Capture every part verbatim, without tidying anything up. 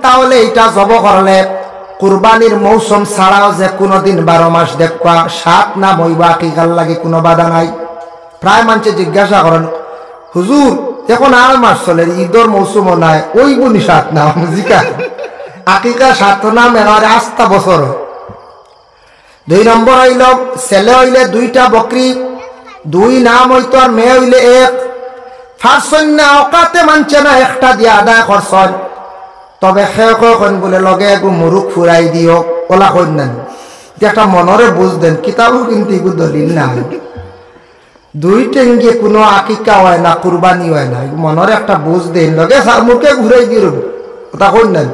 তাহলে ইটা জব করলে কুরবানির মৌসুম ছাড়াও যে কুনু দিন বারো মাস দেখবা, সাত নাম অইবো আকিকার লাগি, কুনু বাধা নাই। প্রায় মানষে জিজ্ঞাসা করইন, "হুজুর, এখন আড় মাস চলের, ইদর মৌসুমও নাই, অইবো নি সাত নাম?" জিকা, আকিকা সাত নাম একেবারে আস্তা বছর। দুই নম্বর অইলো, ছেলে অইলে দুইটা বকরি, দুই নাম অইতো আর মেয়ে অইলে এক। পারছইন না, অকাতে মানষে না, একটা দিয়া আদায় করছইন। তবে কেউ কেউ কইন বুলে, "লগে এগু মুরুগ ফুরাই দিও", অলা কইন না নি? যে একটা মনরে বুঝ দেইন, কিতাবো কিন্তু এগু দলিল নাই। দুই টেঙ্গিয়ে কুনু আকিকা অয় না, কুরবানি অয় না। এগু মনরে একটা বুঝ দেইন, লগে সা-, মুরগি ফুরাই দিও, অতা কইন না নি?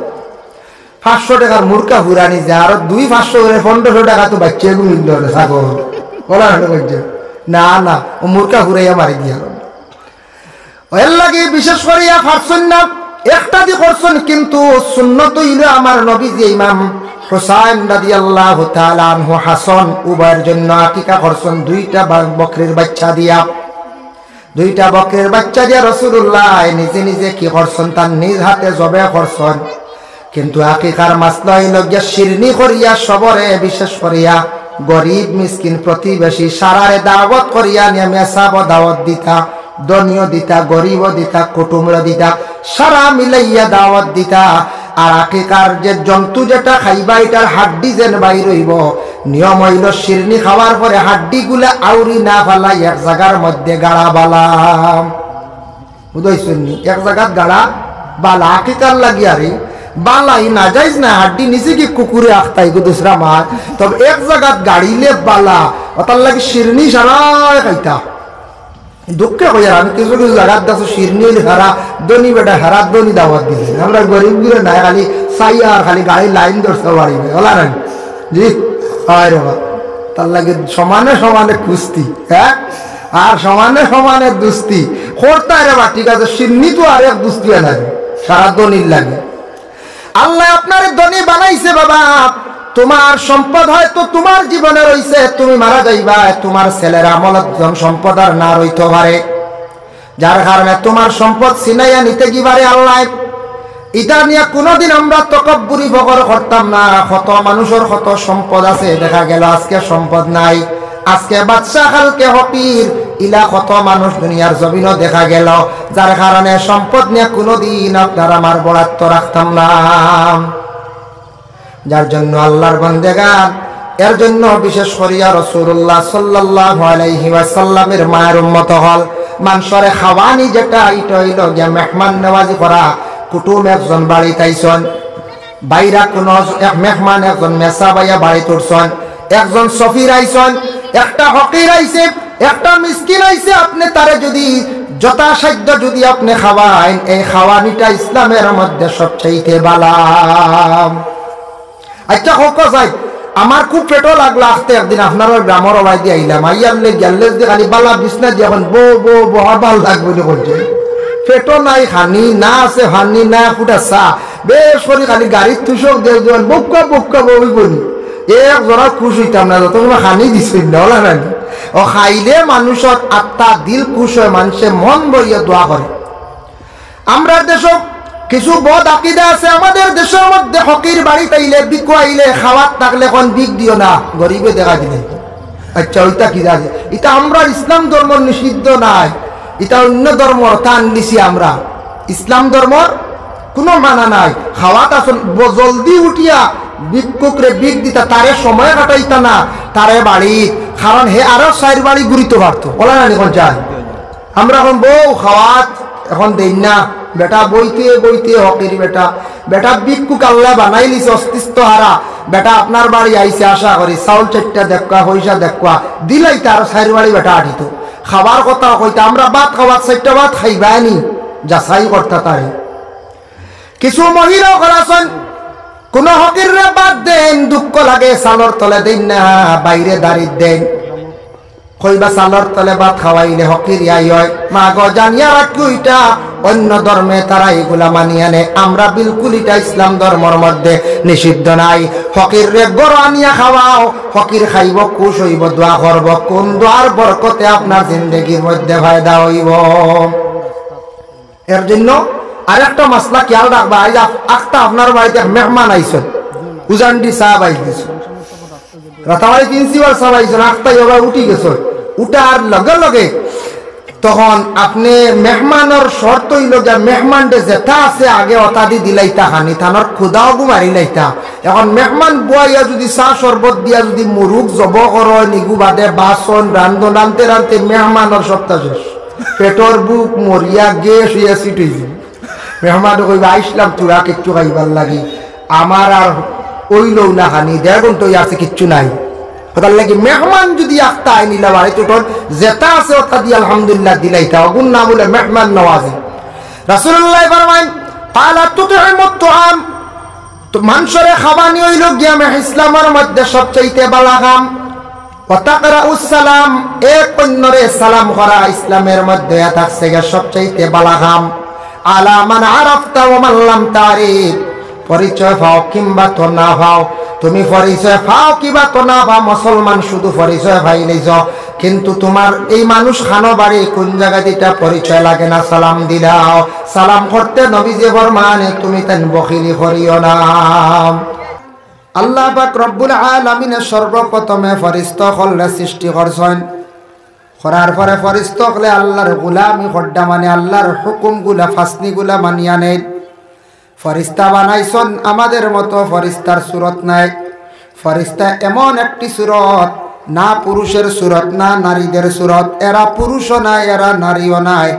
পাঁচশো টেকার মুরগি ফুরানি যায়, আর দুই পাঁচশো করে পনেরোশো টেকা তো বাচ্চা এগু মিললো না, ছাগল। অলা না নি? না, না, অউ মুরগি ফুরাইয়া মারি দিয়া। এর লাগি বিশেষ করিয়া পারছইন না, একটা দি করছইন, কিন্তু সুন্নত অইলো আমার নবীজি ইমাম হুসাইন রাদিয়াল্লাহু তাআলা আনহু, হাসান উভয়ের জন্য আকিকা করছইন দুইটা বা-, বকরির বাচ্চা দিয়া। দুইটা বকরির বাচ্চা দিয়া রাসূলুল্লাহ নিজে নিজে কি করছইন, তান নিজ হাতে জবে করছইন। কিন্তু আকিকার মাসলা অইলো গিয়া শিরনি করিয়া সবরে, বিশেষ করিয়া গরিব মিসকিন প্রতিবেশী সারারে দাওয়াত করিয়া নিয়া মেসাবো দাওয়াত দিতা, ধনীও দিতা, গরিবও দিতা, কুটুমরে দিতা, সারা মিলাইয়া দাওয়াত দিতা। আর আকিকার যে জন্তু যেটা খাইবা, ইটার হাড্ডি যেন বাইর অইবো, নিয়ম অইলো শিরনি খাওয়ার পরে হাড্ডিগুলা আউরি না ফালাই এক জাগার মধ্যে গাড়া বালা। বুঝাইছইন নি? এক জাগাত গাড়া বালা, আকিকার লাগি আরে বালা, ই নাজাইজ না, হাড্ডি নিচে কি কুকুরে আখতাই গো দুসরা মার, তবে এক জাগাত গাড়িলে বালা, অতার লাগি শিরনি সারায় খাইতা। দুঃখে কইয়ার আমি কিছু কিছু জাগাত দেখছি শিরনি অইলে সারা ধনী বেটা, সারা ধনী দাওয়াত দিছে। আমরা গরিব গুলো নাই, খালি চাইয়া আর খালি গাড়ির লাইন ধরতে পারিবে, অলা নাই? জি, অয় রে বা। তার লাগি সমানে সমানে কুস্তি, হ্যাঁ? আর সমানে সমানে দুস্তি। করতায় রে বা, ঠিক আছে, শিরনি তো আর এক দুস্তি নাই, সারা ধনীর লাগি। আল্লায় আপনারে ধনী বানাইছে বাবা, তুমার সম্পদ হয়তো তুমার জীবনে রইছে, তুমি মারা যাইবায়, তুমার ছেলের আমলত ধন সম্পদ আর না রইতো পারে, যার কারণে তুমার সম্পদ ছিনাইয়া নিতে গিবারে আল্লায়। ইতা নিয়া কুনুদিন আমরা তকব্বুরি ফখর করতাম না। কত মানুষর কত সম্পদ আছে, দেখা গেল আজকে সম্পদ নাই, আজকে বাদশা, কালকে ফকির, ইলা কত মানুষ দুনিয়ার জমিনো দেখা গেল, যার কারণে সম্পদ নিয়া কুনুদিন আপনার আমার বরাদ্দ রাখতাম না। যার জন্য আল্লাহর বান্দেগান, এর জন্য বিশেষ করিয়া রাসূলুল্লাহ সাল্লাল্লাহু আলাইহি ওয়াসাল্লামের মায়ের উম্মত অকল, মানষরে খাওয়ানি যেটা, ইটা অইলো গিয়া মেহমান নওয়াজি করা। কুটুম একজন বাড়িত আইছইন, বাইরা কুনু এক মেহমান, একজন মেসাব আইয়া বাড়িত উঠছইন, একজন সফির আইছইন, একটা ফকির আইছে, একটা মিসকিন আইছে, আপনে তারে যদি যথাসাধ্য যদি আপনে খাওয়াইন, এই খাওয়ানিটা ইসলামের মধ্যে সবচাইতে বালা। আচ্ছা, কউক্কা চাই, আমার খুব পেটো লাগলো, আখতে একদিন আপনারার গ্রামর ওবায়দি আইলাম, আইয়ার লে গেলে যদি খালি বালা বিছনা দিয়া অখন বো, বো, বো, আর বালা লাগবো নি কইছে। পেটো নাই খানি, না আছে পানি, না ফুটা চা, বেশ করি খালি গাড়ির তুষক দিয়া যখন বউক্কা, বউক্কা, বউই করি। এক জরা খুশ অইতাম না, যতক্ষণ খানি দিছইন না, অলা নানি? অউ খাইলে মানুষর আত্মা, দিল খুশ অয়, মানষে মন ভরিয়া দোয়া করে। আমরার দেশো কিছু বদ আকিদা আছে, আমাদের দেশর মধ্যে ফকির বাড়িত আইলে, ভিক্ষু আইলে, খাওয়াত থাকলে কইন ভিক দিও না, গরিবে দেখা দিলে। আচ্ছা, ওইটা কি জানি? ইটা আমরার ইসলাম ধর্মর নিষিদ্ধ নায়, ইটা অইন্য ধর্মর, তা আনলিছি আমরা। ইসলাম ধর্মর কুনু মানা নাই। খাওয়াত আছইন, ব-, জলদি উঠিয়া ভিক্ষুকরে ভিক দিতা, তারে সময় কাটাইতা না, তারে বাড়িত, কারণ হে আরো চাইর বাড়ি ঘুরিতো পারতো। অলা নানি কইন চাই? আমরা কইন, "বউ, খাওয়াত অখন দেইন না।" বেটা বইতে বইতে ফকির বেটা, বেটা ভিক্ষুক আল্লায় বানাইলিছে অস্তিত্ব হারা। বেটা আপনার বাড়ি আইছে, আশা করি চাউল চাইট্টা দেখবা, পয়সা দেখবা, দিলাইতা আরো চাইর বাড়ি বেটা আটিতো। খাবার কথাও কইতা, আমরা ভাত খাওয়াত চাইট্টা ভাত খাইবায় নি, যাচাই করতা তারে। কিছু মহিলা অকল আছইন, কুনু ফকিররে ভাত দেইন, দুঃখ লাগে, চালর তলে দেইন না, বাইরে দাড়িত দেইন। কইবা চালর তলে ভাত খাওয়াইলে ফকির আয় অয়। মা গো, জানিয়া রাখিও, ইটা অইন্য ধর্মে তারা ইগুলা মানিয়া নে। আমরা বিলকুল ইটা ইসলাম ধর্মর মধ্যে নিষিদ্ধ নাই। ফকিররে ঘরো আনিয়া খাওয়াও, ফকির খাইবো, খুশ অইবো, দোয়া করবো, কুন দোয়ার বরকতে আপনার জিন্দেগির মধ্যে ফায়দা অইবো। এর জন্য আরেকটা মাসলা খেয়াল রাখবা, আইজ আখ-, আখতা আপনার বাড়িত এক মেহমান আইছইন, উজানডি সাব আইছইন, রাতাবাড়ি প্রিন্সিপাল সাব আইছইন, আখতা ইবা উঠি গেছইন, উঠার লগে লগে তখন আপনে মেহমানর শর্ত অইলো গিয়া, মেহমানরে যেতা আছে আগে অতা দি দিলাইতা খানি, তানর ক্ষুধাও গু মারিলাইতা। এখন মেহমান বওয়াইয়া যুদি চা শরবত দিয়া যুদি মুরুগ জব করইন, ইগু বাদে বাসন রান্ধন, রানতে রানতে মেহমানর সপ্তা শেষ, পেটর ভুক মরিয়া গ্যাস অইয়া সিট অইযিবো। মেহমানে কইবা, "আইছলাম থুড়া কিচ্ছু খাইবার লাগি, আমার আর অইলো না খানি, দেড় ঘন্টা অইয়া আছে, কিচ্ছু নাই।" অতার লাগি মেহমান যুদি আখতা আইন ইলা বাড়িত উঠইন, যেতা আছে অতা দি আলহামদুলিল্লাহ দিলাইতা, অগুর নাম অইলো মেহমান নওয়াজি। রাসূলুল্লায় ফরমাইন, "আলা তুতইমুত তাআম", তো মানষরে খাবানি অইলো গিয়া মে-, ইসলামর মধ্যে সবচাইতে বালা কাম। "ওয়া তাকরাউস সালাম", এক অইন্যরে সালাম করা ইসলামর মধ্যে থাকছে গিয়া সবচাইতে বালা কাম। "আলা মান আরাফতা ওয়া মান লাম তারিফ", পরিচয় পাও কিংবা তো না পাও, তুমি পরিচয় পাও কিবা তো না পাও, মুসলমান শুধু পরিচয় পাইলাইছো, কিন্তু তুমার এই মানুষ খানো বাড়ি কুন জাগাত ইটা পরিচয় লাগে না, সালাম দিলাও। সালাম করতে নবীজিয়ে ফরমাইন, তুমি তাইন বখিলি করিও না। আল্লাহ পাক রব্বুল আলামিনে সর্বপ্রথমে ফিরিস্তা অকলরে সৃষ্টি করছইন। করার পরে ফিরিস্তা অকলে আল্লাহর গোলামি কররা, মানে আল্লাহর হুকুমগুলা, ফাসনিগুলা মানিয়া নেইন। ফিরিস্তা বানাইছইন, আমাদের মতো ফিরিস্তার সুরত নায়। ফিরিস্তা এমন একটি সুরত, না পুরুষের সুরত, না নারীদের সুরত। এরা পুরুষও নায়, এরা নারীও নায়।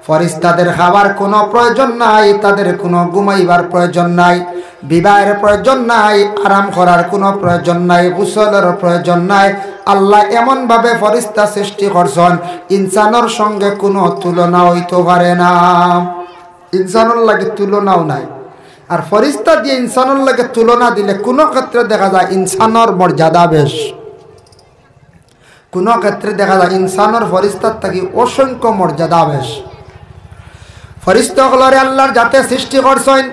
ফিরিস্তাদের খাবার কুনু প্রয়োজন নাই, তাদের কুনু ঘুমাইবার প্রয়োজন নাই, বিবাহের প্রয়োজন নাই, আরাম করার কুনু প্রয়োজন নাই, গোসলর প্রয়োজন নাই। আল্লায় এমনভাবে ফিরিস্তা সৃষ্টি করছইন, ইনসানর সঙ্গে কুনু তুলনা অইতো পারে না। ইনসানর লগে তুলনাও নাই। আর ফিরিস্তা দিয়া ইনসানর লগে তুলনা দিলে কুনু ক্ষেত্রে দেখা যায় ইনসানর মর্যাদা বেশ, কুনু ক্ষেত্রে দেখা যায় ইনসানর ফিরিস্তার থাকি অসংখ্য মর্যাদা বেশ। ফিরিস্তা অকলরে আল্লাহর জাতে সৃষ্টি করছইন,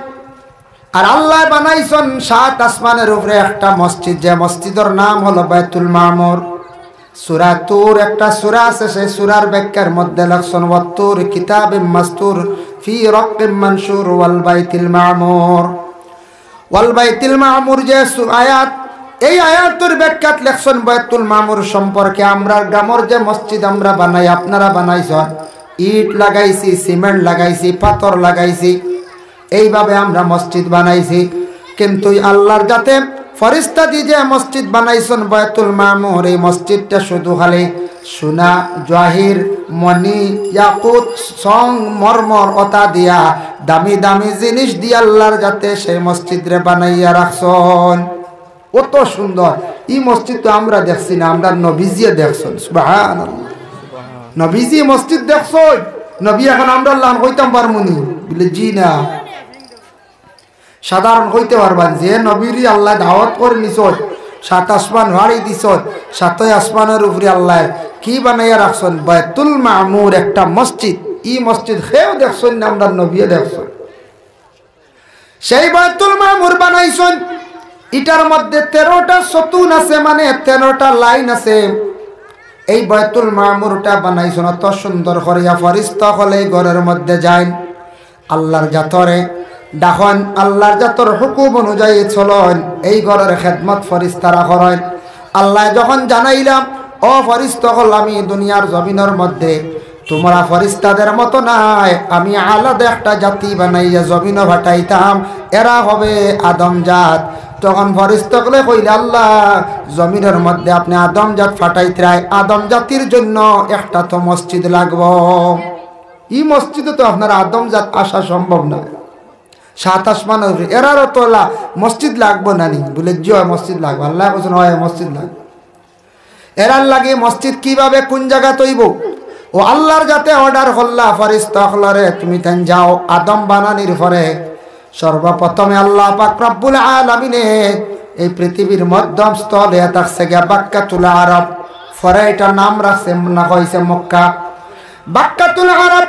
আর আল্লায় বানাইছইন সাত আসমানের উপরে একটা মসজিদ, যে মসজিদর নাম অইলো বায়তুল মামুর। সূরা তুর, একটা সূরা আছে, সেই সূরার ব্যাখ্যার মধ্যে লেখছইন, "ওয়াত্তুর কিতাবিম মাসতুর ফি রাক্কিম মানশুর ওয়াল বাইতিল মামুর।" ওয়াল বাইতিল মামুর যে সু-, আয়াত, এই আয়াতর ব্যাখ্যাত লেখছইন বায়তুল মামুর সম্পর্কে, আমরার গ্রামর যে মসজিদ আমরা বানাই, আপনারা বানাইছইন, ইট লাগাইছি, সিমেন্ট লাগাইছি, পাথর লাগাইছি, এইভাবে আমরা মসজিদ বানাইছি। কিন্তু আল্লাহর জাতে ফিরিস্তা দি যে মসজিদ বানাইছইন বায়তুল মামুর, এই মসজিদটা শুধু খালি সোনা, জহির, মণি, ইয়াকুত, সং, মরমর অতা দিয়া দামি দামি জিনিস দিয়া আল্লাহর জাতে সেই মসজিদরে বানাইয়া রাখছইন। অত সুন্দর। ই মসজিদ তো আমরা দেখছি না, আমরার নবীজিয়ে দেখছইন। সুবহানাল্লাহ। নবীজিয়ে মসজিদ দেখছইন? নবী এখন আমরার লাখান কইতাম পারমুনি? বলে, "জি না।" সাধারণ কইতে পারবা নি, যে নবীরে আল্লায় দাওয়াত করি নিছইন, সাত আসমান ফাড়ি দিছইন, সাতই আসমানর উপরে আল্লায় কি বানাইয়া রাখছইন? বায়তুল মামুর একটা মসজিদ। ই মসজিদ কেউ দেখছইন না, আমরার নবীয়ে দেখছইন। সেই বায়তুল মামুর বানাইছইন, ইটার মধ্যে তেরোটা সতুন আছে, মানে তেরোটা লাইন আছে। এই বায়তুল মামুরটা বানাইছইন অত সুন্দর করিয়া, ফিরিস্তা অকলে এই ঘরর মধ্যে যাইন, আল্লাহর জাতরে ডাকইন, আল্লাহর জাতর হুকুম অনুযায়ী চলইন, এই ঘরর খেদমত ফিরিস্তারা করইন। আল্লায় যখন জানাইলা, "ও ফিরিস্তা অকল, আমি দুনিয়ার জমিনর মধ্যে তুমরা ফিরিস্তাদের মতো নায়, আমি আলাদা একটা জাতি বানাইয়া জমিনো পাঠাইতাম, এরা হবে আদম জাত।" তখন ফিরিস্তা অকলে কইলা, "আল্লাহ, জমিনর মধ্যে আপনে আদম জাত পাঠাইতরায়, আদম জাতির জন্য একটা তো মসজিদ লাগবো। ই মসজিদো তো আপনার আদম জাত আসা সম্ভব নায়।" সাত আসমানর উপরে, এরারও তো লা-, মসজিদ লাগবো না নি? বলে, "জি অয়, মসজিদ লাগবো।" আল্লায় কইছইন, "অয়, মসজিদ লাগবো।" এরার লাগি মসজিদ কিভাবে, কুন জাগাত অইবো? ও আল্লাহর জাতে অর্ডার করলা, "ফিরিস্তা অকলরে, তুমি তাইন যাও।" আদম বানানির পরে সর্বপ্রথমে আল্লাহ পাক রব্বুল আলামিনে এই পৃথিবীর মধ্যম স্থলে থাকছে গিয়া বাক্কাতুল আরব, পরে ইটার নাম রাখছে না, কইছে মক্কা। বাক্কাতুল আরব,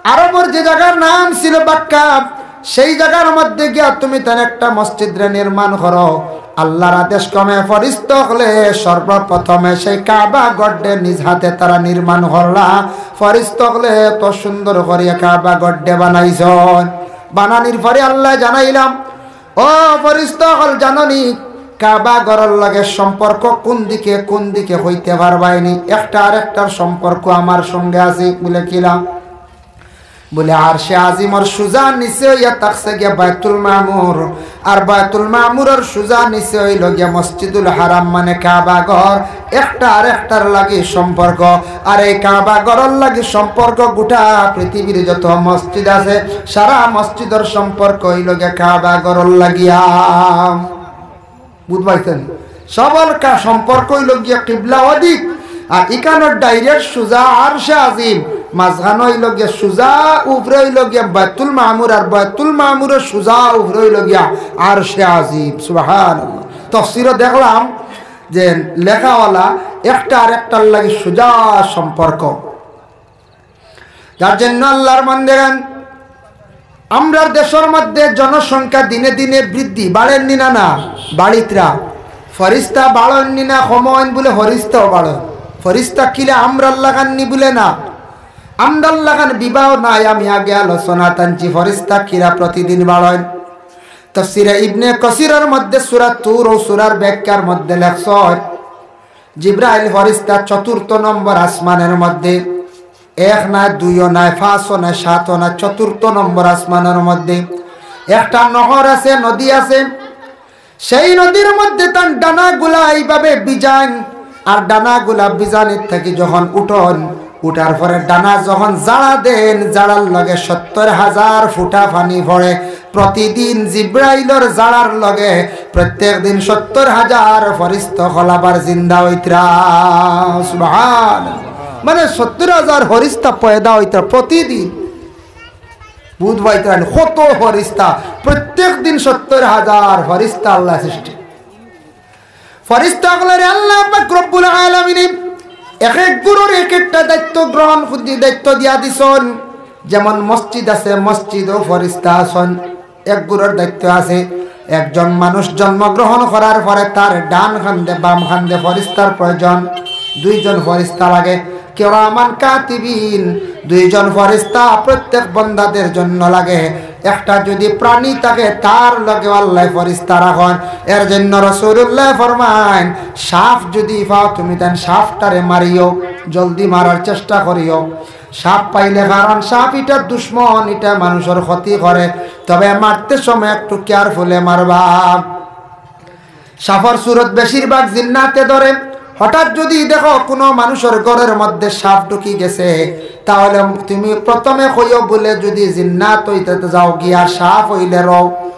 আরবর যে জাগার নাম ছিল বাক্কা, সেই জাগার মধ্যে গিয়া তুমি তাইন একটা মসজিদরে নির্মাণ করো। আল্লাহর আদেশ ক্রমে ফিরিস্তা অকলে সর্বপ্রথমে সেই কাবা ঘররে নিজ হাতে তারা নির্মাণ করলা। ফিরিস্তা অকলে অত সুন্দর করিয়া কাবা ঘররে বানাইছইন। বানানির পরে আল্লায় জানাইলা, "ও ফিরিস্তা অকল, জানো নি কাবা ঘরর লগে সম্পর্ক কুন দিকে, কুন দিকে কইতে পারবায় নি? একটা আর একটার সম্পর্ক আমার সঙ্গে আছে।" বুলে, "কিলা?" বুলে, "আরশে আজিমর সুজা নিচে অইয়া থাকছে গিয়া বায়তুল মামুর, আর বায়তুল মামুরর সুজা নিচে অইলো গিয়া মসজিদুল হারাম, মানে কাবা ঘর, একটা আর একটার লাগি সম্পর্ক। আর এই কাবা ঘরর লাগি সম্পর্ক গুটা পৃথিবীর যত মসজিদ আছে, সারা মসজিদর সম্পর্ক অইলো গিয়া কাবা ঘরর লাগিয়া।" বুঝ পাইছইন? সবর কা-, সম্পর্ক অইলো গিয়া কিবলা ওদিক, আর ইখানর direct সুজা আরশে আজিম, মাঝখানো অইলো গিয়া সুজা, উপরে অইলো গিয়া বায়তুল মামুর, আর বায়তুল মামুরর সুজা উপরে অইলো গিয়া আরশে আজিম। সুবহানাল্লাহ। তফসিরো দেখলাম যে লেখাওয়ালা একটা আর একটার লাগি সুজা সম্পর্ক। যার জন্য আল্লাহর বান্দেগান, আমরার দেশর মধ্যে জনসংখ্যা দিনে দিনে বৃদ্ধি, বাড়ের নি না? না, বাড়িতরা। ফিরিস্তা বাড়ইন নি না, কমইন? বুলে ফিরিস্তাও বাড়ইন। ফিরিস্তা কিলা আমরার লাখান নি? বুলে না, আমরার লাখান বিবাহ নাই। আমি আগে আলোচনা টানছি, ফিরিস্তা কিলা প্রতিদিন বাড়ইন। তফসিরে ইবনে কাসিরর মধ্যে সূরা তুর ও সূরার ব্যাখ্যার মধ্যে লেখছে, জিব্রাইল ফিরিস্তা চতুর্থ নম্বর আসমানর মধ্যে, এক নায়, দুইও নায়, পাঁচও নায়, সাতও নায়, চতুর্থ নম্বর আসমানর মধ্যে একটা নহর আছে, নদী আছে। সেই নদীর মধ্যে তান ডানাগুলা এইভাবে ভিজাইন, আর ডানাগুলা ভিজানির থাকি যখন উঠইন, উঠার পরে ডানা যখন ঝাড়া দেইন, ঝাড়ার লগে সত্তর হাজার ফুটা পানি পড়ে। প্রতিদিন জিব্রাইলর ঝাড়ার লগে প্রত্যেক দিন সত্তর হাজার ফিরিস্তা অকল আবার জিন্দা অইতরা। সুবহান। মানে সত্তর হাজার ফিরিস্তা পয়দা অইতরা প্রতিদিন। বুঝ পাইতরা নি? কত ফিরিস্তা, প্রত্যেক দিন সত্তর হাজার ফিরিস্তা আল্লায় সৃষ্টি। ফিরিস্তা অকলরে আল্লাহ পাক রব্বুল আলামিনে এক এক গুরুর এক একটা দায়িত্ব গ্রহণ করি, দায়িত্ব দিয়া দিছইন। যেমন মসজিদ আছে, মসজিদও ফিরিস্তা আছইন, এক গুরুর দায়িত্ব আছে। একজন মানুষ জন্মগ্রহণ করার পরে তার ডান কান্দে, বাম কান্দে ফিরিস্তার প্রয়োজন, দুইজন ফিরিস্তা লাগে। কিরামান কাতিবিন, দুইজন ফিরিস্তা প্রত্যেক বন্দাদের জন্য লাগে। একটা যদি প্রাণী থাকে, তার লগে আল্লায় ফিরিস্তা রাখইন। এর জন্য রাসূলুল্লায় ফরমাইন, সাপ যদি পাও তুমি, তান সাপটারে মারিও, জলদি মারার চেষ্টা করিও সাপ পাইলে, কারণ সাপ ইটা দুশমন, ইটা মানুষর ক্ষতি করে। তবে মারতে সময় একটু careful এ মারবা। সাপর সুরত বেশিরভাগ জিন্নাতে ধরে। হঠাৎ যদি দেখো কুনু মানুষর ঘরর মধ্যে সাপ ঢুকি গেছে, তাহলে তুমি প্রথমে কইও বুলে, যদি জিন্নাত অইতে যাও গিয়া, সাপ অইলে রও।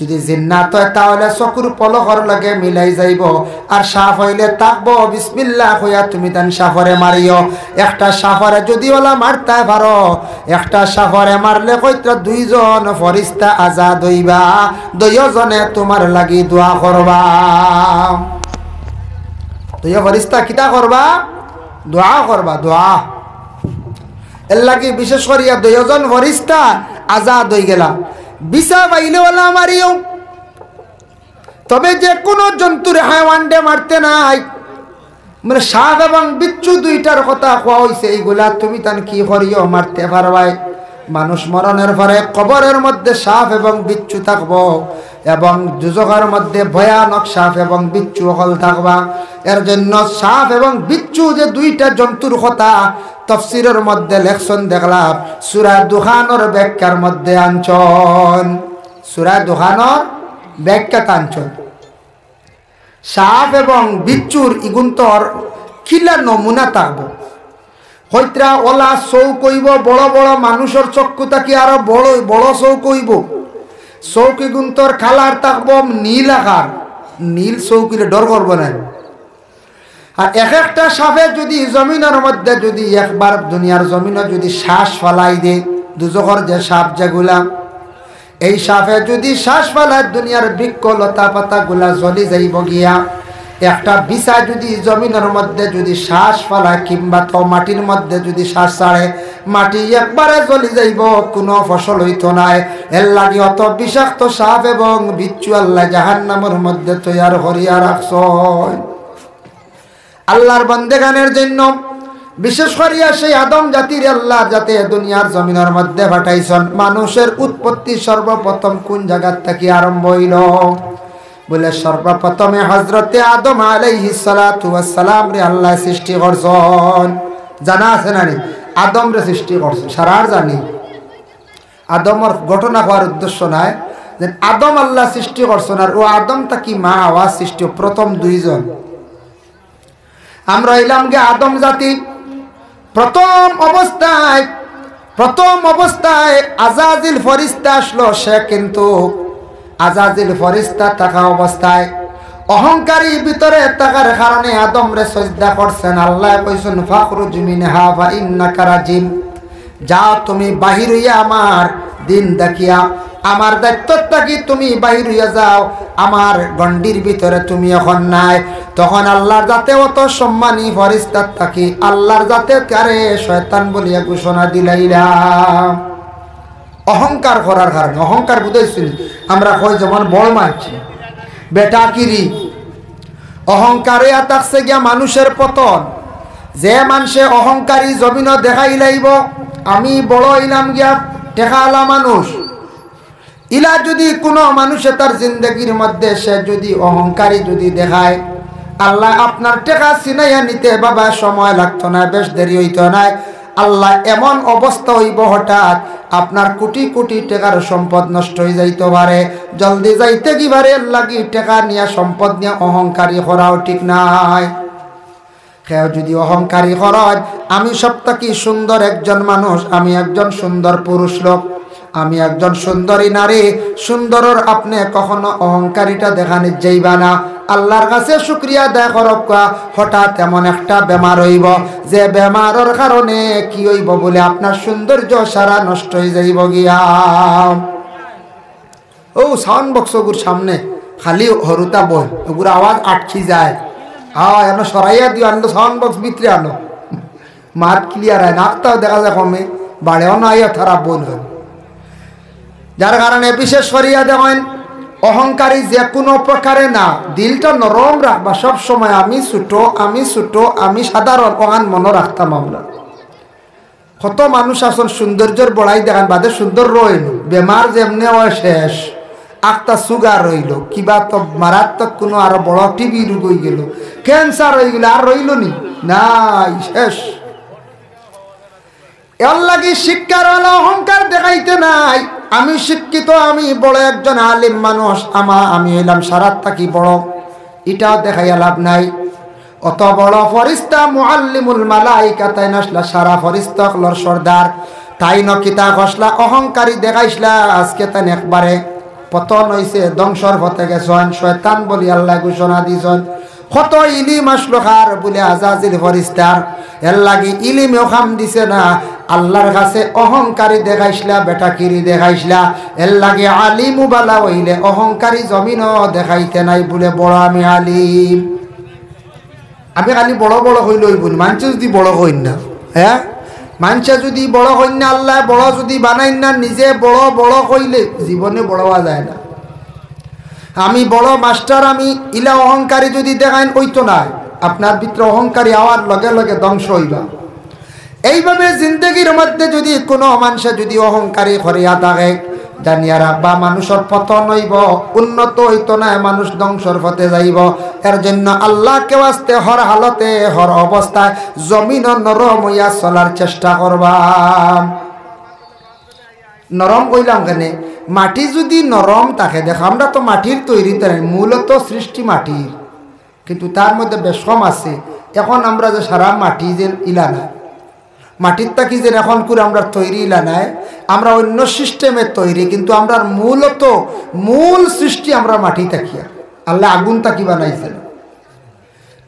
যদি জিন্নাত অয়, তাহলে চকুর পলকর লগে মিলাই যাইবো। আর সাপ অইলে থাকবো, বিসমিল্লাহ কইয়া তুমি তান সাপরে মারিও। একটা সাপরে যদি ওলা মারতায় পারো, একটা সাপরে মারলে কইতরা দুইজন ফিরিস্তা আজাদ অইবা, দুইওজনে তুমার লাগি দোয়া করবা। দুইও ফিরিস্তা কিতা করবা? দোয়া করবা, দোয়া। এর লাগি বিশেষ করিয়া দুইওজন ফিরিস্তা আজাদ অইগেলা। বিছা পাইলে ওলা মারিও। তবে যে কুনু জন্তুরে, হায়ওয়ানরে মারতে নাই। মানে সাপ এবং বিচ্ছু দুইটার কথা কওয়া অইছে, এইগুলা তুমি তান কি করিও, মারতে পারবায়। মানুষ মরণর পরে কবরর মধ্যে সাপ এবং বিচ্ছু থাকবো, এবং দুজখর মধ্যে ভয়ানক সাপ এবং বিচ্ছু অকল থাকবা। এর জন্য সাপ এবং বিচ্ছু যে দুইটা জন্তুর কথা তফসিরর মধ্যে লেখছইন দেখলাম, সূরা দুখানর ব্যাখ্যার মধ্যে আনছইন। সূরা দুখানর ব্যাখ্যাত আনছইন। সাপ এবং বিচ্ছুর ইগুন্তর কিলা নমুনা থাকবো। কইতরা ওলা চউখ অইবো বড় বড়, মানুষর চক্ষু থাকি আরো বড়, বড় চউখ অইবো। চউখ ইগুন্তর কালার থাকবো নীল আকার, নীল চউখ অইলে ডর করবো না। আর এক একটা সাপে যদি জমিনর মধ্যে যদি একবার দুনিয়ার জমিনো যদি শ্বাস ফালাই দে, দুজখর যে সাপ যেগুলা, এই সাপে যদি শ্বাস ফালায়, দুনিয়ার বৃক্ষ লতা পাতাগুলা জ্বলি যাইবো গিয়া। একটা বিছা যদি জমিনর মধ্যে যদি শ্বাস ফালায়, কিংবা তো মাটির মধ্যে যদি শ্বাস ছাড়ে, মাটি একবারে জ্বলি যাইবো, কুনু ফসল অইতো নায়। এর লাগি অত বিষাক্ত সাপ এবং বিচ্ছু আল্লায় জাহান্নামর মধ্যে তৈয়ার করিয়া রাখছইন। আল্লাহর বান্দেগানের জন্য বিশেষ করিয়া সেই আদম জাতিরে আল্লায় যাতে দুনিয়ার জমিনর মধ্যে পাঠাইছইন, মানুষের উৎপত্তি সর্বপ্রথম কোন জাগাত থাকি আরম্ভ অইলো? বলে, সর্বপ্রথমে হজরতে আদম আলাইহিস সালাতু ওয়াস সালামরে আল্লায় সৃষ্টি করছইন। জানা আছে না নি? আদমরে সৃষ্টি করছইন, সারার জানি। আদমর ঘটনা কওয়ার উদ্দেশ্য নায়, যে আদম আল্লায় সৃষ্টি করছইন, আর অউ আদম থাকি মা হাওয়া সৃষ্টি, প্রথম দুইজন। আমরা অইলাম গি আদম জাতি। প্রথম অবস্থায়, প্রথম অবস্থায় আজাজিল ফরিস্তা আসলো, সে কিন্তু আজাজিল ফরিস্তা থাকা অবস্থায় অহংকারী ভিতরে থাকার কারণে আদমরে সজদা করছইন। আল্লায় কইছইন, "ফাখরুজ মিনহা ফা ইন্নাকা রাজিম।" যাও তুমি বাহির অইয়া আমার দিন দেখিয়া, আমার দায়িত্ব থাকি তুমি বাহির অইয়া যাও, আমার গণ্ডির ভিতরে তুমি অখন নাই। তখন আল্লার জাতে অত সম্মানী ফরিস্তার থাকি আল্লার জাতে তারে শয়তান বলিয়া ঘোষণা দিলাইলা। অহংকার করার কারণে, অহংকার বুঝাইছইন, আমরা কই যেমন বড় মানছি, বেটাকিরি, অহংকার অইয়া থাকছে গিয়া মানুষের পতন। যে মানষে অহংকারী জমিনো দেখাইলাইবো, আমি বড় অইলাম গিয়া টেকাআলা মানুষ, ইলা যুদি কুনু মানুষে তার জিন্দেগির মধ্যে সে যুদি অহংকারী যুদি দেখায়, আল্লায় আপনার টেকা ছিনাইয়া নিতে বাবা সময় লাগতো নায়, বেশ দেরি অইতো নায়। আল্লায় এমন অবস্থা অইবো হঠাৎ আপনার কোটি কোটি টেকার সম্পদ নষ্ট অইযাইতো পারে। জলদি যাইতে গি পারে, এরলাগি টেকা নিয়া সম্পদ নিয়া অহংকারী করাও ঠিক নায়। কেউ যুদি অহংকারী করইন, আমি সব থাকি সুন্দর একজন মানুষ, আমি একজন সুন্দর পুরুষ লোক, আমি একজন সুন্দরী নারী, সুন্দরর আপনে কখনো অহংকারিতা দেখানিত যাইবা না। আল্লার কাছে শুকরিয়া আদায় করউক্কা, হঠাৎ এমন একটা বেমার অইবো, যে বেমারর কারণে কি অইবো বলে আপনার সৌন্দর্য সারা নষ্ট অইযাইবো গিয়া। অউ sound box অগুর সামনে খালি হরুতা বইন, অগুর আওয়াজ আটকি যায়। হ্যাঁ, এনো সরাইয়া দিও, আনো sound box ভিতরে আনো, মাত clear অয় না, আখতাও দেখা যায় কমে, বাড়েও না আইয়া তারা বইন। যার কারণে বিশেষ করিয়া দেখইন, অহংকারী যে কুনু প্রকারে না, দিলটা নরম রাখবা সব সময়। আমি ছোট, আমি ছোট, আমি সাধারণ, অখান মনো রাখতাম আমরা। কত মানুষ আছইন সৌন্দর্যর বড়াই দেখাইন, বাদে সুন্দর রইল, বেমার যেমনে অয় শেষ, আখতা sugar অইলো, কিবা তো মারাত্মক কুনু আরো বড় TB রোগ অইগেলো, cancer অইগেলো, আর রইলো নি? নাই, শেষ। এরলাগি শিক্ষার অলা অহংকার দেখাইতে নাই। আমি শিক্ষিত, আমি বড় একজন আলিম মানুষ, আমা-, আমি অইলাম সারার থাকি বড়, ইটাও দেখাইয়া লাভ নাই। অত বড় ফরিস্তা মুআল্লিমুল মালাইকা তাইন আছলা সারা ফরিস্তা অকলর সর্দার। তাইন কিতা করছলা, অহংকারী দেখাইছলা, আজকে তাইন একবারে পতন অইছে, ধ্বংসর পথে গেছইন, শয়তান বলি আল্লায় ঘোষণা দিছইন। কত ইলিম আছলো কার বলে আজাজিল ফরিস্তার, এরলাগি ইলিমেও কাম দিছে না। আল্লার কাছে অহংকারী দেখাইছলা, বেটাকিরি দেখাইছলা, এরলাগি আলিমু বালা অইলে অহংকারী জমিনো দেখাইতে নাই বলে বড় আমি আলিম। আমি খালি বড় বড় কইলে অইবো নি, মানষে যুদি বড় কইন না, হ্যাঁ, মানষে যুদি বড় কইন না, আল্লায় বড় যুদি বানাইন না, নিজে বড় বড় কইলে জীবনে বড় অওয়া যায় না। আমি বড় মাস্টার, আমি ইলা অহংকারী যুদি দেখাইন, অইতো নায়। আপনার ভিতরে অহংকারী অওয়ার লগে লগে ধ্বংস অইবা। এইভাবে জিন্দেগির মধ্যে যুদি কুনু মানষে যুদি অহংকারী করিয়া থাকে, জানিয়া রাখবা, মানুষর পতন অইবো, উন্নত অইতো নায়, মানুষ ধ্বংসর পথে যাইবো। এর জন্য আল্লাহকে ওয়াস্তে হর হালতে, হর অবস্থায় জমিনো নরম অইয়া চলার চেষ্টা করবা। নরম কইলাম কেনে? মাটি যুদি নরম থাকে, দেখো, আমরা তো মাটির তৈরি, তাই মূলত সৃষ্টি মাটির, কিন্তু তার মধ্যে বেশ কম আছে। এখন আমরা যে সারা মাটি যে ইলা না, মাটির থাকি যে এখন করে আমরা তৈরি ইলা নায়, আমরা অন্য সিস্টেমে তৈরি, কিন্তু আমরার মূলত মূল সৃষ্টি আমরা মাটি থাকিয়া, আল্লায় আগুন থাকি বানাইছে।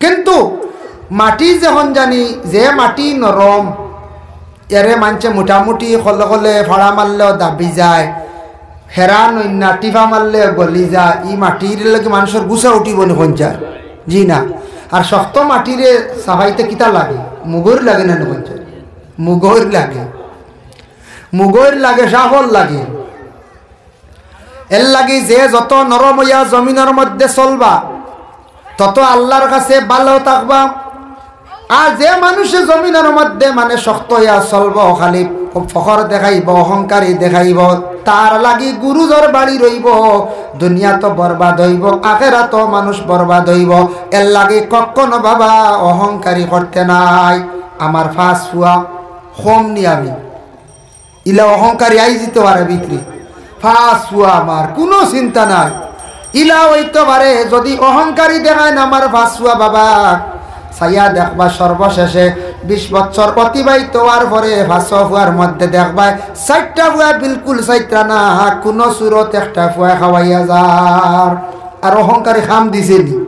কিন্তু মাটি যখন জানি যে মাটি নরম, এরে মানষে মোটামুটি কলে কলে ফাড়া মারলেও দাবি যায়, হেরা নইন্না টিফা মারলে গলি যায়, ই মাটির লাগি মানষর গুছা উঠিবো নি কইন চায়? জি না। আর শক্ত মাটিরে সাফাইতে কিতা লাগে? মুগর লাগে না নি কইন চায়? মুগর লাগে, মুগর লাগে, সাফল লাগে। এর লাগি যে যত নরম অইয়া জমিনর মধ্যে চলবা, তত আল্লাহর কাছে ভালো থাকবা। আর যে মানুষে জমিনর মধ্যে মানে শক্ত অইয়া চলবো, খালি ফখর দেখাইবো, অহংকারী দেখাইবো, তার লাগি গুরুজর বাড়ি রইবো। দুনিয়া তো বরবাদ অইবো, আখেরাতও মানুষ বরবাদ অইবো। এর লাগি কখনো বাবা অহংকারী করতে নাই। আমার পাঁচ ফুয়া কম নি আমি, ইলা অহংকারী আইযিতো পারে ভিতরে। পাঁচ ফুয়া আমার, কুনু চিন্তা নাই। ইলা অইতো পারে, যুদি অহংকারী দেখাইন আমার পাঁচ ফুয়া বাবা, চাইয়া দেখবা সর্বশেষে বিশ বছর অতিবাহিত অওয়ার পরে পাঁচ ফুয়ার মধ্যে দেখবায় চাইরটা ফুয়া বিলকুল চাইরটা না, কুনু সুরত একটা ফুয়া খাওয়াইয়া যার। আর অহংকারী কাম দিছে নি?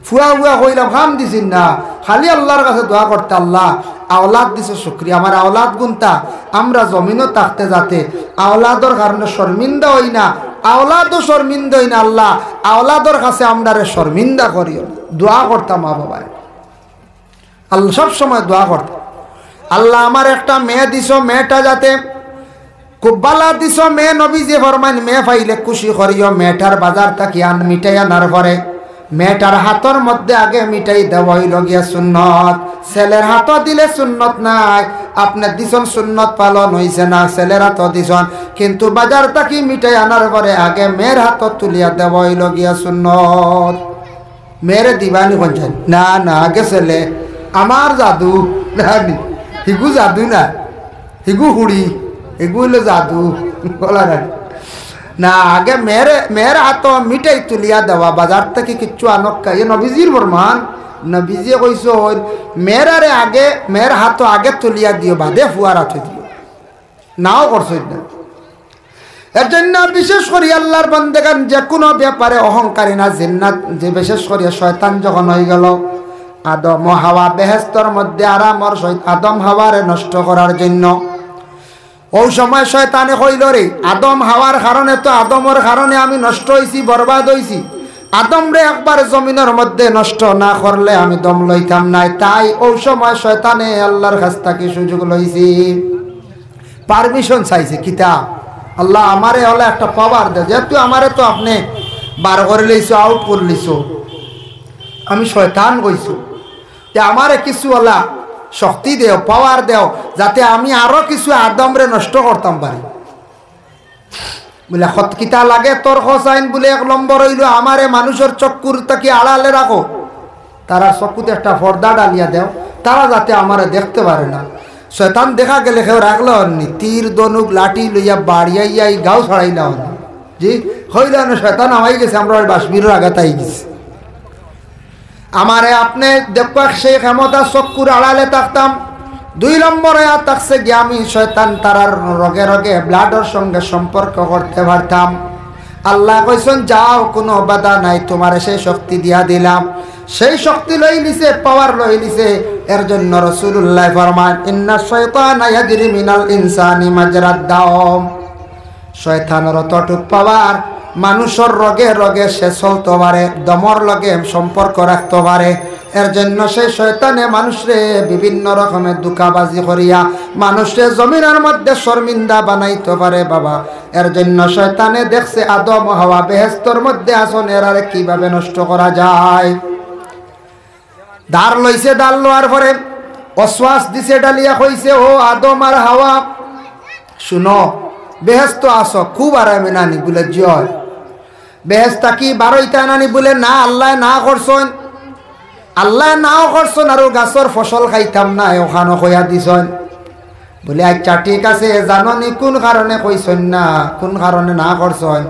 ফুয়া ফুয়া কইলাম, কাম দিছইন না। খালি আল্লার কাছে দোয়া করতা, "আল্লা, আওলাদ দিছো, শুকরিয়া। আমার আওলাদ গুনতা, আমরা জমিনো থাকতে যাতে আওলাদর কারণে শর্মিন্দা অই না, আওলাদও শর্মিন্দা অই না। আল্লা, আওলাদর কাছে আমরারে শর্মিন্দা করিও না।" দোয়া করতা মা বাবায়। আল্লা সব সময় দোয়া করতা, "আল্লা, আমার একটা মেয়ে দিছো, মেয়েটা যাতে খুব বালা দিছো মেয়ে।" নবীজিয়ে ফরমাইন, "মেয়ে পাইলে খুশি করিও, মেয়েটার বাজার থাকি আন, মিঠাই আনার পরে মেয়েটার হাতর মধ্যে আগে মিঠাই দেওয়া অইলো গিয়া সুন্নত। ছেলের হাতো দিলে সুন্নত নাই। আপনে দিছইন, সুন্নত পালন অইছে না, ছেলের হাতো দিছইন, কিন্তু বাজার থাকি মিঠাই আনার পরে আগে মেয়ের হাতো তুলিয়া দেওয়া অইলো গিয়া সুন্নত।" মেয়েরে দিবানি কইন চাইন? না, না, আগে ছেলে। আমার জাদু, না নি? হিগু জাদু না, হিগু হুড়ি, হিগু অইলো জাদু। বলা না। না, আগে মেয়েরে, মেয়ের হাতো মিঠাই তুলিয়া দেওয়া, বাজার থাকি কিচ্ছু আনক্কা। ইয়ে নবীজির ফরমান, নবীজিয়ে কইছইন, "মেয়েরারে আগে, মেয়ের হাতো আগে তুলিয়া দিও, বাদে ফুয়ার হাতো দিও।" নাও করছইন না। এর জন্য বিশেষ করি আল্লার বান্দেগান যে কুনু ব্যাপারে অহংকারী না, জিন্নাত যে বিশেষ করি শয়তান যখন অইগেলো, আদম ও হাওয়া বেহেস্তর মধ্যে আরামর সহিত আদম হাওয়ারে নষ্ট করার জন্য, অউ সময় শয়তানে কইলো, "রে, আদম হাওয়ার কারণে তো, আদমর কারণে আমি নষ্ট অইছি, বরবাদ অইছি। আদমরে একবার জমিনর মধ্যে নষ্ট না করলে আমি দম লইতাম নায়।" তাই অউ সময় শয়তানে আল্লার কাছ থাকি সুযোগ লইছি। Permission চাইছে, কিতা? "আল্লা, আমারে অলা একটা power দেও, যেহেতু আমারে তো আপনে বার করিলাইছো, out করিলাইছো, আমি শয়তান কইছো, তে আমারে কিছু অলা শক্তি দেও, power দেও, যাতে আমি আরো কিছু আদমরে নষ্ট করতাম পারি।" বুলে, "কত কিতা লাগে তোর?" কইছইন বুলে, "এক নম্বর অইলো আমারে মানুষর চক্ষুর থাকি আড়ালে রাখো।" তারার চকুত একটা পর্দা ডালিয়া দেও, তারা যাতে আমারে দেখতে পারে না। শয়তান দেখা গেলে কেউ রাখলে অননি, তীর, ধনুক, লাঠি লইয়া বাড়িয়াইয়া এই গাঁও ছাড়াইলা অননি। জি, কইলা না, শয়তান আমাই গেছে, আমরা ওই বাসবিরর আঘাত আই গেছে। আমারে আপনে দেখবা সেই ক্ষমতা চক্ষুর আড়ালে থাকতাম। দুই নম্বরে আর থাকছে গিয়া আমি শয়তান তারার রগে রগে bloodর সঙ্গে সম্পর্ক করতে পারতাম। আল্লায় কইছইন, "যাও, কুনু বাধা নাই, তুমারে সেই শক্তি দিয়া দিলাম।" সেই শক্তি লইলিছে, power লইলিছে। এর জন্য রাসুলুল্লায় ফরমান, "ইন্নাশ শাইতানা ইয়াজরি মিনাল ইনসানি মাজরাদ দাম।" শয়তানর অতটুক power, মানুষর রগে রগে সে চলতো পারে, দমর লগে সম্পর্ক রাখতো পারে। এর জন্য সেই শয়তানে মানুষরে বিভিন্ন রকমে ধুকাবাজি করিয়া মানুষরে জমিনর মধ্যে শর্মিন্দা বানাইতো পারে বাবা। এর জন্য শয়তানে দেখছে আদম ও হাওয়া বেহেস্তর মধ্যে আছইন, এরারে কিভাবে নষ্ট করা যায়। দার লইছে, দার লওয়ার পরে ওয়াসওয়াস দিছে, ডালিয়া কইছে, "ও আদম আর হাওয়া, শুনো, বেহেস্তো আছো, খুব আরামে নানি?" বুলে, "জি অয়।" "বেহেস্ত থাকি বারইতা নানি?" বুলে, "না, আল্লায় না করছইন।" আল্লায় নাও করছইন, আর অউ গাছর ফসল খাইতাম না, অখানও কইয়া দিছইন। বুলে, "আইচ্ছা, ঠিক আছে, জানো নি কুন কারণে কইছইন না, কুন কারণে না করছইন?"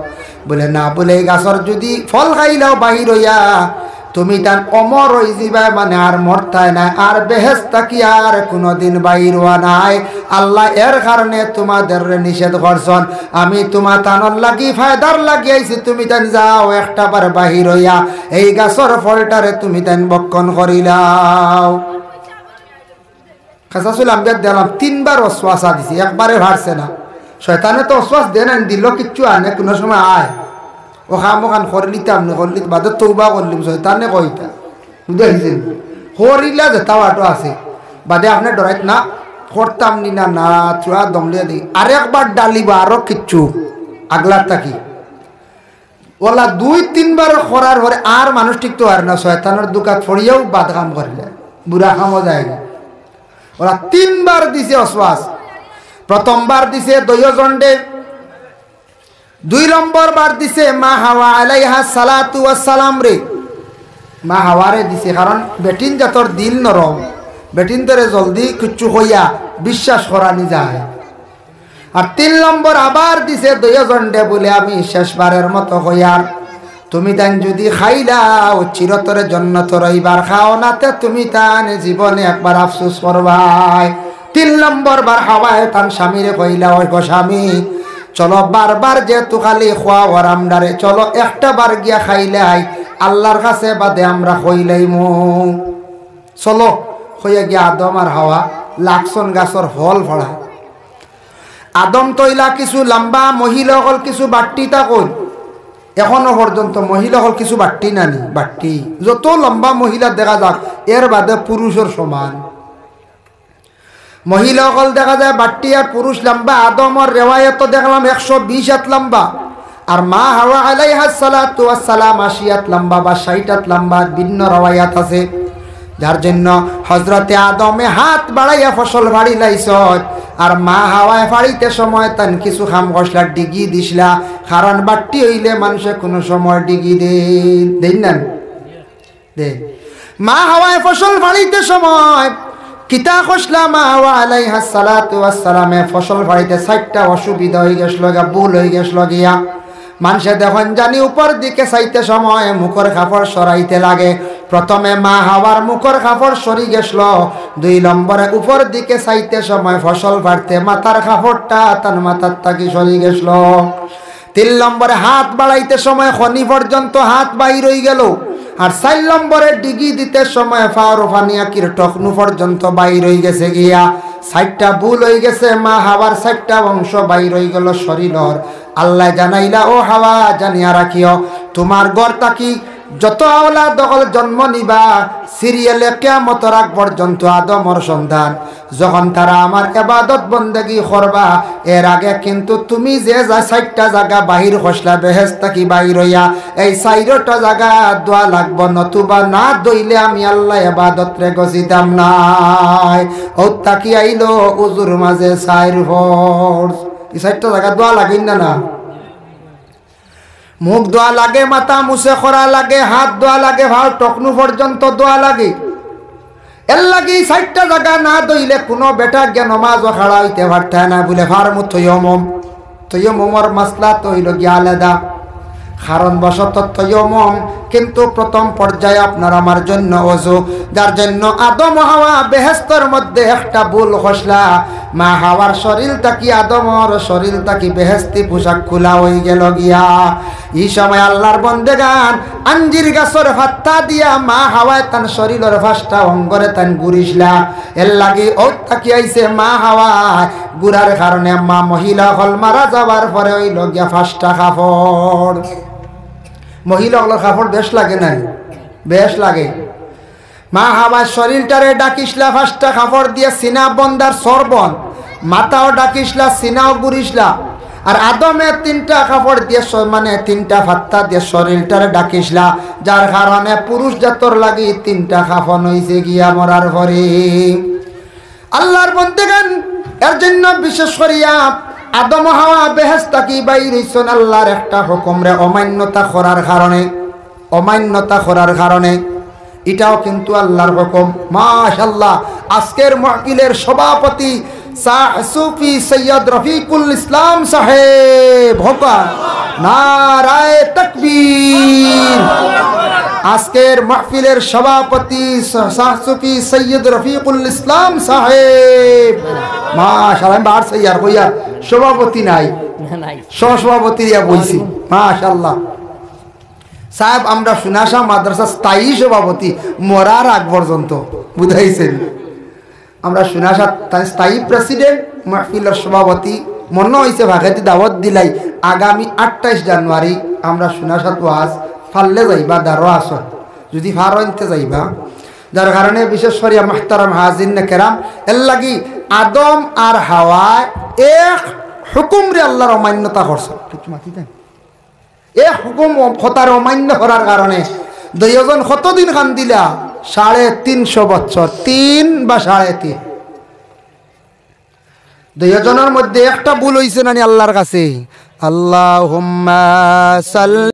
বুলে, "না।" বুলে, "এই গাছর যুদি ফল খাইলাও বাহির অইয়া, তুমি তান অমর অইযিবায়, মানে আর মরতায় নায়, আর বেহেস্ত থাকি আর কুনুদিন বাহির অওয়া নায়। আল্লায় এর কারণে তুমাদেররে নিষেধ করছইন। আমি তুমা তানর লাগি ফায়দার লাগি আইছি, তুমি তান যাও, একটা বার বাহির অইয়া এই গাছর ফলটারে তুমি তান ভক্ষণ করিলাও।" কাসাসুল আম্বিয়াত দেখলাম তিনবার ওয়াসওয়াসা দিছে, একবারে পারছে না। শয়তানে তো ওয়াসওয়াস দেয় না, দিল কিচ্ছু আনে, কুনু সময় আয়, "ও কাম অখান করিলিতাম নি, করিলিত বাদে তওবা করিলিম", শয়তানে কইতা। বুঝাইছে? করিলা যেতা বাটো আছে, বাদে আপনে ডরাইত না, করতাম নি না, না, চূড়া দমলিয়া দি। আরেকবার ডালিবা আরো কিচ্ছু, আগলার থাকি। অলা দুই তিনবার করার পরে আর মানুষ টিকতো পারে না, শয়তানর ধুকাত পড়িয়াউ বাদ কাম করিলে। বুরা কামো যায়নি। ওরা তিনবার দিছে ওয়াসওয়াস। প্রথমবার দিছে দুইও জন্ডে, দুই নম্বর বার দিছে মা হাওয়া আলাইহা সালাতু ওয়াসসালাম রে, মা হাওয়ারে দিছে, কারণ বেটিন জাতর দিল নরম, বেটিন ধরে জলদি কিচ্ছু কইয়া বিশ্বাস করানি যায়। আর তিন নম্বর আবার দিছে দুইও জন্ডে, বলে, "আমি শেষবারের মতো কইয়ার, তুমি তাইন যদি খাইলাও, চিরতরে জন্নতর অইবার, খাও না তে তুমি তাইন জীবনে একবার আফসোস করবায়।" তিন নম্বর বার হাওয়ায় তান স্বামীরে কইলা, "ওই গো স্বামী, চলো, বারবার যেহেতু খালি খোয়াও আমরারে, চলো একটা বার গিয়া খাইলাই, আল্লাহর কাছে বাদে আমরা কইলাইমু। চলো।" কইয়া গিয়া আদম আর হাওয়া লাগছন গাছর ফল ফাড়া। আদম তো ইলা কিছু লম্বা, মহিলা অকল কিছু বাট্টি থাকইন। এখনো পর্যন্ত মহিলা অকল কিছু বাট্টি নানি, বাট্টি। যত লম্বা মহিলা দেখা যাক, এর বাদে পুরুষর সমান। মহিলা অকল দেখা যায় বাট্টি আর পুরুষ লম্বা। আদমর রেওয়ায়ত দেখলাম একশো বিশ আত লম্বা, আর মা হাওয়া আলাইহা সালাতু ওয়াসসালাম আশি আত লম্বা বা ষাইট আত লম্বা, ভিন্ন রেওয়ায়াত আছে। যার জন্য হজরতে আদমে হাত বাড়াইয়া ফসল ফাড়ি লাইছইন, আর মা হাওয়ায় ফাড়িতে সময় তান কিছু কাম করছলা, ডিগি দিছলা, কারণ বাট্টি অইলে মানষে কুনু সময় ডিগি দেইন, দেইন না? দে। মা হাওয়ায় ফসল ফাড়িতে সময় কিতা করছলা? মা হাওয়া আলাইহাস সালাতু ওয়াস সালামে ফসল ফাড়িতে চাইরটা অসুবিধা অইগেছলো গিয়া, ভুল অইগেছলো গিয়া। মানষে দেখইন জানি উপর দিকে চাইতে সময় মুখর কাপড় সরাইতে লাগে। প্রথমে মা হাওয়ার মুখর কাপড় সরি গেছলো, দুই নম্বরে উপর দিকে চাইতে সময় ফসল ফাড়তে মাথার কাপড়টা তান মাথার থাকি সরি গেছলো। তিন নম্বরে হাত বাড়াইতে সময় খনি পর্যন্ত হাত বাইর অইগেলো, আর চাইর নম্বরে ডিগি দিতে সময় পাওর ফানি আকির টকনু পর্যন্ত বাইর অইগেছে গিয়া। চাইরটা ভুল অইগেছে, মা হাওয়ার চাইরটা অংশ বাইর অইগেলো শরীলর। আল্লায় জানাইলা, "ও হাওয়া, জানিয়া রাখিও, তুমার ঘর থাকি যত আওলাদ অকল জন্ম নিবা, সিরিয়ালে কিয়ামতর আগ পর্যন্ত আদমর সন্তান, যখন তারা আমার ইবাদত বন্দেগি করবা, এর আগে কিন্তু তুমি যে যা চাইরটা জাগা বাহির করছলা বেহেশত থাকি বাইর অইয়া, এই চাইরোটা জাগা ধোয়া লাগবো, নতুবা না ধইলে আমি আল্লায় ইবাদতরে গছিতাম নায়।" অউ থাকি আইলো উজুর মাঝে চাইর ফরজ। ই চাইরটা জাগা ধোয়া লাগের না, না? মুখ ধোয়া লাগে, মাথা মুছে করা লাগে, হাত ধোয়া লাগে, পাওর টকনু পর্যন্ত ধোয়া লাগে। এরলাগি চাইরটা জাগা না ধইলে কুনু বেটা গিয়া নমাজো খাড়া অইতে পারতায় না, বুলে পারমু তৈয়মম। তৈয়মমর মাসলা তো অইলো গিয়া আলাদা। কারণবশত তৈয়মম, কিন্তু প্রথম পর্যায়ে আপনার আমার জন্য অজু, যার জন্য আদম হাওয়া বেহেশতর মধ্যে একটা ভুল করছলা। মা হাওয়ার শরীল থাকি, আদমর শরীল থাকি বেহেশতি পোশাক খুলা অইগেলো গিয়া। ই সময় আল্লার বন্দেগান আঞ্জির গাছর পাত্তা দিয়া মা হাওয়ায় তান শরীলর পাঁচটা অঙ্গরে তান ঘুরিছলা। এরলাগি অউ থাকি আইছে মা হাওয়ায় ঘুরার কারণে মা মহিলা অকল মারা যাওয়ার পরে অইলো গিয়া পাঁচটা কাপড়। মহিলা অকলর কাপড় বেশ লাগে নাই? বেশ লাগে। মা হাওয়ায় শরীলটারে ঢাকিছলা পাঁচটা কাপড় দিয়া, সিনা বন্দ আর সর বন্দ, মাথাও ঢাকিছলা, সিনাও ঘুরিছলা। আর আদমে তিনটা কাপড় দিয়া শ-, মানে তিনটা পাত্তা দিয়া শরীলটারে ঢাকিছলা, যার কারণে পুরুষ জাতর লাগি তিনটা কাফন অইছে গিয়া মরার পরে। আল্লার বন্দেগান, এর জন্য বিশেষ করিয়া আদম হাওয়া বেহেশত থাকি বাইর অইছইন আল্লার একটা হুকুমরে অমান্যতা করার কারণে, অমান্যতা করার কারণে। ইটাও কিন্তু আল্লার হুকুম। মাশাআল্লাহ, আজকের মাহফিলের সভাপতি শাহ সুফি সৈয়দ রফিকুল ইসলাম সাহেব, হক্কা, নারায়ে তাকবীর। আজকের মাহফিলের সভাপতি শাহ সুফি সৈয়দ রফিকুল ইসলাম সাহেব। মাশাআল্লাহ, আমি বার সৈয়ার কইয়ার, সভাপতি নাই, নাই। সহসভাপতি দিয়া বইছি। মাশাআল্লাহ। সাহেব, আমরা সুনাশা মাদ্রাসা স্থায়ী সভাপতি, মরার আগ পর্যন্ত, বুঝাইছেন? আমরা সুনাশা তাই স্থায়ী প্রেসিডেন্ট, মাহফিলর সভাপতি, মনো অইছে ফাঁকেদি দাওয়াত দিলাই, আগামী আটাইশ জানুয়ারি আমরা সুনাশাত ওয়াজ, পারলে যাইবা, দারো আছো, যদি পারইন তে যাইবা। যার কারণে বিশেষ করিয়া মুহতারাম হাজিরিনে কেরাম, এরলাগি আদম আর হাওয়ায় এক হুকুমরে আল্লার অমান্যতা করছইন। কিচ্ছু মাতি দেন। এক হুকুম অ-, কথার অমান্য করার কারণে দুইওজন কতদিন কান্দিলা, সাড়ে তিনশো বছর, তিন বা সাড়ে তিন। দুইজনর মধ্যে একটা ভুল অইছে নানি আল্লাহর কাছে? আল্লাহুম্মা সাল্লি